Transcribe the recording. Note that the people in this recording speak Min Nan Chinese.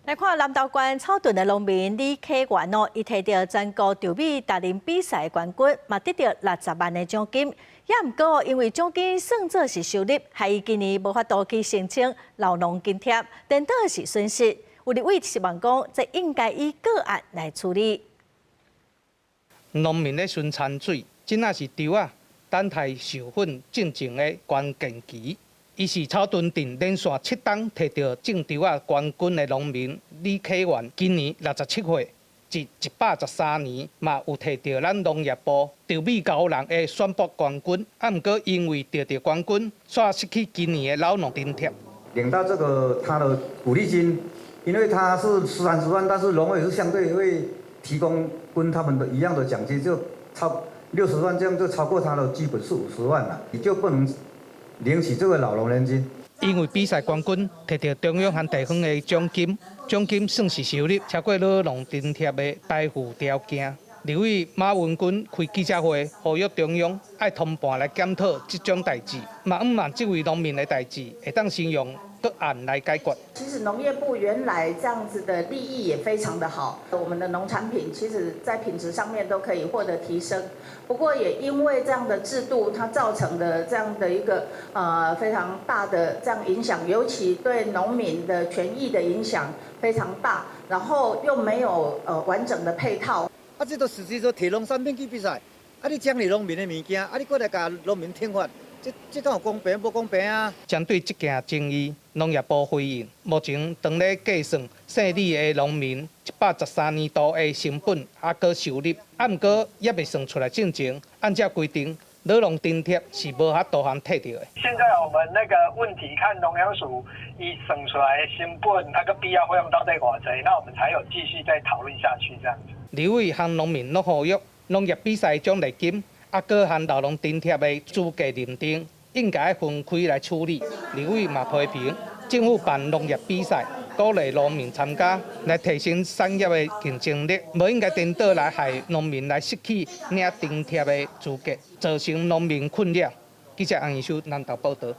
來看南投縣草屯的農民李啟元哦，伊提著全國稻米達人比賽冠軍，嘛得著60萬的獎金。也毋過因為獎金算做是收入，害伊今年無法度去申請老農津貼，顛倒是損失。有立委希望講，這應該以個案來處理。農民咧巡田水，這若是稻仔等待授粉進前的關鍵期。伊是草屯鎮連續7冬提著種稻仔冠軍的農民李啟元，今年67歲，自113年嘛有提著咱農業部稻米高人的選拔冠軍，啊，毋過因為得著冠軍，煞失去今年的老農津貼。領到這個他的鼓勵金，因為他是30萬，但是農委是相對會提供跟他們的一樣的獎金，就超60萬，這樣就超過他的基本是50萬了，你就不能領取這個老農年金。因為比賽冠軍提著中央和地方的獎金，獎金算是收入超過老農津貼的排付條件。立委馬文君開記者會，呼籲中央愛通盤來檢討這種代誌，嘛向望這位農民的代誌會當先用個案來解決。其實農業部原來這樣子的利益也非常的好，我們的農產品其實在品質上面都可以獲得提升。不過也因為這樣的制度，它造成的這樣的一個非常大的這樣影響，尤其對農民的權益的影響非常大，然後又沒有完整的配套。啊，這都實際說提農產品去比賽，啊，你獎勵農民的物件，啊，你閣來共農民懲罰，這敢有公平無公平啊？針對這件爭議，農業部回應，目前當咧計算勝利的農民113年度的成本抑閣收入，啊，毋過猶未算出來進前，按照規定，老農津貼是無法度通提著的。現在我們那個問題，看農糧署伊算出來的成本，那個必要費用到底偌濟，那我們才有繼續再討論下去這樣子。立委和農民攏呼籲，農業比賽獎勵金，抑閣含老農津貼的資格認定，應該分開來處理。立委嘛批評政府辦農業比賽，鼓勵農民參加，來提升產業的競爭力，無應該顛倒來害農民來失去領津貼的資格，造成農民困擾。記者楊義修南投報導。